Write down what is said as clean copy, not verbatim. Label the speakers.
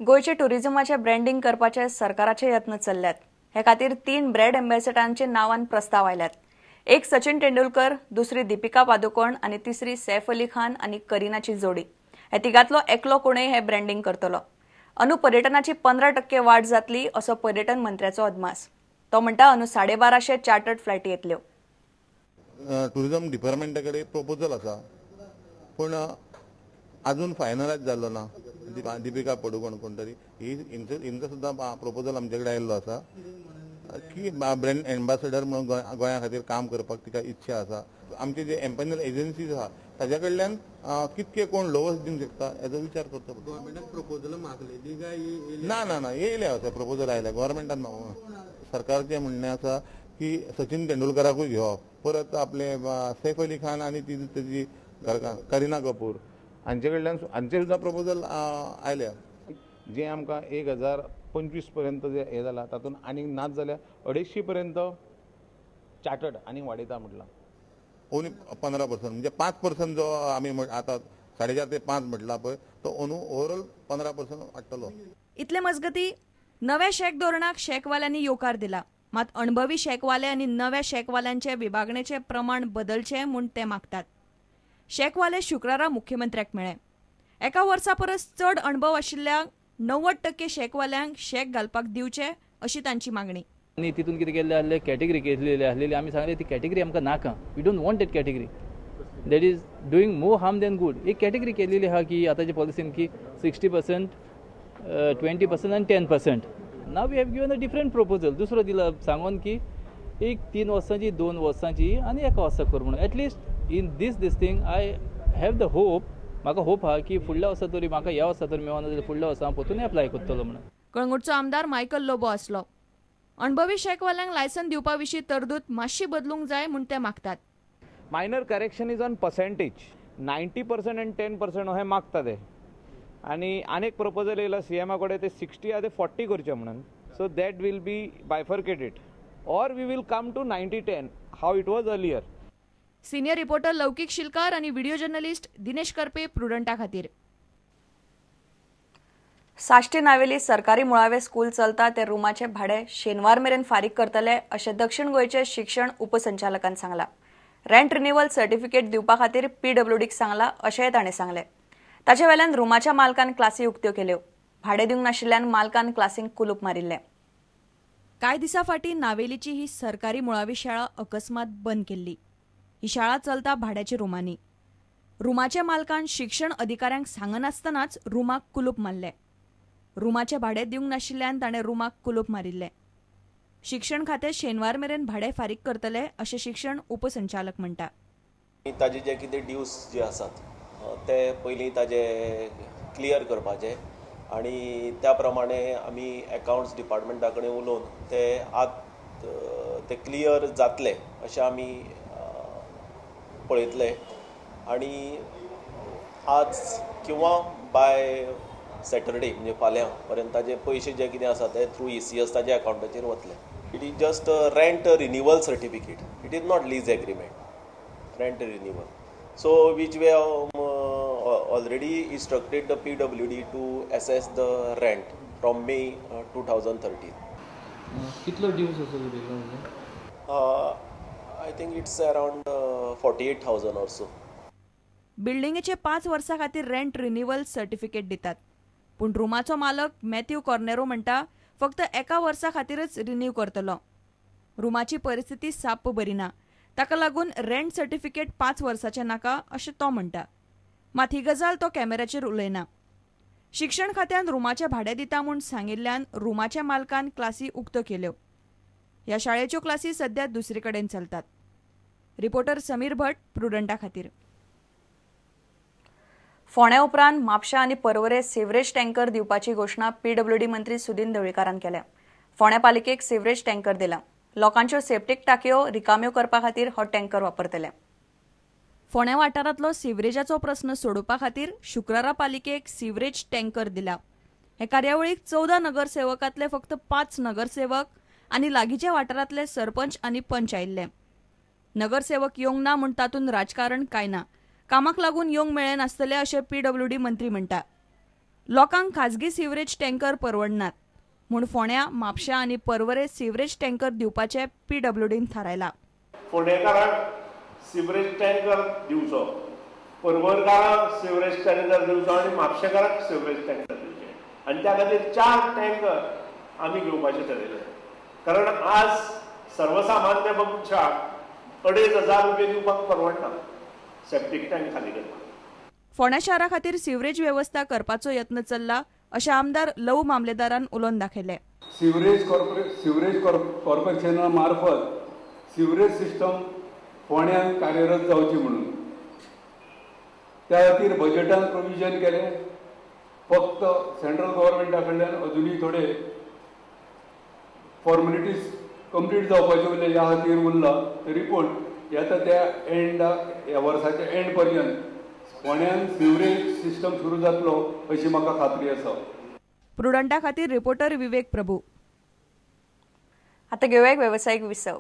Speaker 1: गोंयचे टुरिझमाचे ब्रँडिंग करपाचे सरकाराचे यत्न चल्ल्यात. हे खातीर 3 ब्रँड एम्बेसडरांचे नांवान प्रस्ताव आयल्यात. एक सचिन तेंडुलकर, दुसरी दीपिका पादुकोण आनी तिसरी सैफ अली खान आनी करीनाची जोडी. हे तिगांतलो एकलो कोणूय हे ब्रँडिंग करतलो. अंदू पर्यटनाची 15% वाड जातली असो पर्यटन मंत्र्याचो अदमास. तो म्हणटा अंदू 1250 चार्टर्ड फ्लायटी येतल्यो.
Speaker 2: टुरिझम डिपार्टमेंटा कडेन प्रपोजल आसा, पूण अजून फायनलायज जाल्लो ना. दीपिका पडुकोण कोण तरी ही हिंचो सुद्दां प्रपोजल आमचे कडेन आयिल्लो आसा की ब्रँड एम्बेसडर म्हणून गोंया खातीर काम करपाक तिका इच्छा आसा. आमचे जे एम्पॅनल एजन्सीज आसा ताज्या कडल्यान कितके कोण लोवस दिवंक शकता हेजो विचार करचो पडटा.
Speaker 3: गव्हर्मेंटान प्रपोजल मागलेली काय?
Speaker 2: ना ना ना, येयले आसा प्रपोजल आयले गव्हर्मेंटान. सरकारचें म्हणणें आसा की सचिन तेंडुलकराकूय घेवप, परत आपले सैफ अली खान आनी ती तेजी करीना कपूर हांचे कडल्यान हांचे सुद्दां प्रपोजल आयल्या.
Speaker 4: जे आमकां 1025 पर्यंत जे हें जाला तातूंत आनीक नाच जाल्यार 250 पर्यंत चार्टर्ड आनी वाडयता म्हटलां.
Speaker 2: ओनली 15% म्हणजे 5% जो आमी आतां 4.5 ते 5 म्हटला पळय तो अंदू ओवरऑल 15% वाडटलो.
Speaker 1: इतले मजगती नव्या शॅक धोरणाक शॅकवाल्यांनी येवकार दिला. मात अणभवी शॅकवाले आनी नव्या शॅकवाल्यांचे विभागणेचे प्रमाण बदलचें म्हूण ते मागतात. शॅकवाले शुक्रारा मुख्यमंत्र्याक मेळ्ळे. एका वर्सा परस चड अणभव आशिल्ल्या 90% शॅकवाल्यांक शॅक घालपाक दिवचे अशी तांची मागणी.
Speaker 5: आनी तितून कितें केल्लें आहलें, कॅटेगरी केल्लेली आहलेली. आमी सांगलें ती कॅटेगरी आमकां नाका, we don't want that category, that is doing more harm than good. एक कॅटेगरी केलेली आहा की आतांच्या पॉलिसीन की 60%, 20% आनी 10%. Now we have given a different proposal, दुसरो दिला सांगून की एक 3 वर्सांची, 2 वर्सांची आनी 1 वर्सा कर म्हणून. At least in this this thing I have the hope, म्हाका होप आहा की फुडल्या वर्सा तरी म्हाका ह्या वर्सा तरी मेळना जाल्यार फुडल्या वर्सा हांव परतून एप्लाय करतलो म्हणून.
Speaker 1: कळंगूटचो आमदार मायकल लोबो आसलो. अणभवी शॅकवाल्यांक लायसन दिवपा विशीं तरतूद मातशी बदलूंक जाय म्हूण ते मागतात.
Speaker 6: Minor correction is on percentage, 90% आनी 10% अशें मागता ते. आनी आनीक प्रपोजल येयला सीएमा कडेन ते 60 आनी 40 करचें म्हणून. So that will be bifurcated or we will come to 90-10 how it was earlier.
Speaker 1: Senior reporter Laukik Shilkar आणि व्हिडिओ जर्नलिस्ट दिनेश करपे प्रुडंटा खातीर. साश्टी नावेली सरकारी मुळावे स्कूल चलता ते रुमाचे भाडे शेनवार मेरेन फारीक करतले अशें दक्षिण गोंयचे शिक्षण उपसंचालकान सांगला. रेंट रिन्युअल सर्टिफिकेट दिवपा खातीर पीडब्ल्यूडीक सांगला अशेंय ताणें सांगलें. ताचे वेल्यान रुमाच्या मालकान क्लासी उक्त्यो केल्यो. भाडें दिवंक नाशिल्ल्यान मालकान क्लासींक कुलूप मारिल्लें. कांय दिसां फाटीं नावेलीची ही सरकारी मुळावी शाळा अकस्मात बंद केल्ली. ही शाळा चलता भाड्याच्या रुमांनी. रुमाच्या मालकान शिक्षण अधिकाऱ्यांक सांगनासतनाच रुमाक कुलूप मारलें. रुमाचें भाडें दिवंक नाशिल्ल्यान ताणें रुमाक कुलूप मारिल्लें. शिक्षण खातें शेनवार मेरेन भाडें फारीक करतले अशें शिक्षण उपसंचालक म्हणटा.
Speaker 7: ताजे जे कितें ड्यूज जे आसात ते पयलीं ताजे क्लियर करपाचे आनी त्या प्रमाणे आमी एकावंट्स डिपार्टमेंटा कडेन उलोवन ते आत ते क्लियर जातले अशें आमी पळयतले आनी आज किंवा बाय सॅटरडे म्हणजे फाल्यां पर्यंत ताजे पयशे जे कितें आसा ते थ्रू ECS ताजे अकावंटाचेर वतले. It is just rent renewal certificate, it is not lease agreement, rent renewal. So which we have already instructed the PWD to assess the rent from May 2013.
Speaker 3: कितलो ड्यूज आसा?
Speaker 7: I think it's around 48,000 or so.
Speaker 1: बिल्डिंगेचे 5 वर्सां खातीर rent renewal certificate दितात, पूण रुमाचो मालक Matthew कॉर्नेरो म्हणटा फक्त 1 वर्सा खातीरच रिन्यू करतलो. रुमाची परिस्थिती साप्प बरी ना, ताका लागून रेंट सर्टिफिकेट 5 वर्साचें नाका अशें तो म्हणटा. मात ही गजाल तो कॅमेऱ्याचेर उलयना. शिक्षण खात्यान रुमाचें भाडें दिता म्हूण सांगिल्ल्यान रुमाच्या मालकान क्लासी उक्त्यो केल्यो. ह्या शाळेच्यो क्लासी सध्या दुसरे कडेन चलतात. रिपोर्टर समीर भट, प्रुडंटा खातीर. फोंड्या उपरांत म्हापशा आनी पर्वरे सिवरेज टँकर दिवपाची घोशणा पीडब्ल्यूडी मंत्री सुदिन ढवळीकारान केल्या. फोंड्या पालिकेक सिवरेज टँकर दिला. लोकांच्यो सेप्टीक टाकयो रिकाम्यो करपा खातीर हो टँकर वापरतले. फोंड्या वाठारांतलो सिवरेजाचो प्रस्न सोडोवपा खातीर शुक्रारा पालिकेक सिवरेज टँकर दिला. हे कार्यावळीक 14 नगरसेवकांतले फक्त 5 नगरसेवक आनी लागींच्या वाठारांतले सरपंच आनी पंच आयिल्ले. नगरसेवक येवंक ना म्हूण तातूंत राजकारण कांय ना, कामाक लागून येवंक मेळ्ळें नासतलें अशें पीडब्ल्यूडी मंत्री म्हणटा. लोकांक खाजगी सिवरेज टँकर परवडनात म्हूण फोंड्या, म्हापशा आनी पर्वरे सिवरेज टँकर दिवपाचें पीडब्ल्यूडीन थारायलां.
Speaker 8: फोंडेकारांक सिवरेज टँकर दिवचो, पर्वरकारांक सिवरेज टँकर दिवचो आनी म्हापशेकारांक सिवरेज टँकर दिवचे आनी त्या खातीर 4 टँकर आमी घेवपाचें ठरयलें. कारण आज सर्वसामान्य मनशाक 2500 रुपये दिवपाक परवडना सेप्टीक टँक खाली करपाक.
Speaker 1: फोंड्या शारा खातीर सिवरेज वेवस्था करपाचो यत्न चल्ला अशें आमदार लवू मामलेदारान उलोवन दाखयलें.
Speaker 9: सिवरेज कॉर्पोरेशना मार्फत सिवरेज सिस्टम फोंड्यान कार्यरत जावची म्हणून त्या खातीर बजेटान प्रोविजन केलें. फक्त सेंट्रल गव्हर्मेंटा कडल्यान अजुनूय थोडे फॉर्मेलिटीज कंप्लीट जावपाचे उरले ह्या खातीर उरला, तरी पूण येता त्या एंडाक ह्या वर्साच्या एंड पर्यंत फोंड्यान सिवरेज सिस्टम सुरू जातलो अशी म्हाका खात्री आसा.
Speaker 1: प्रुडंटा खातीर रिपोर्टर विवेक प्रभू. आता घेवया एक वेवसायीक विसव.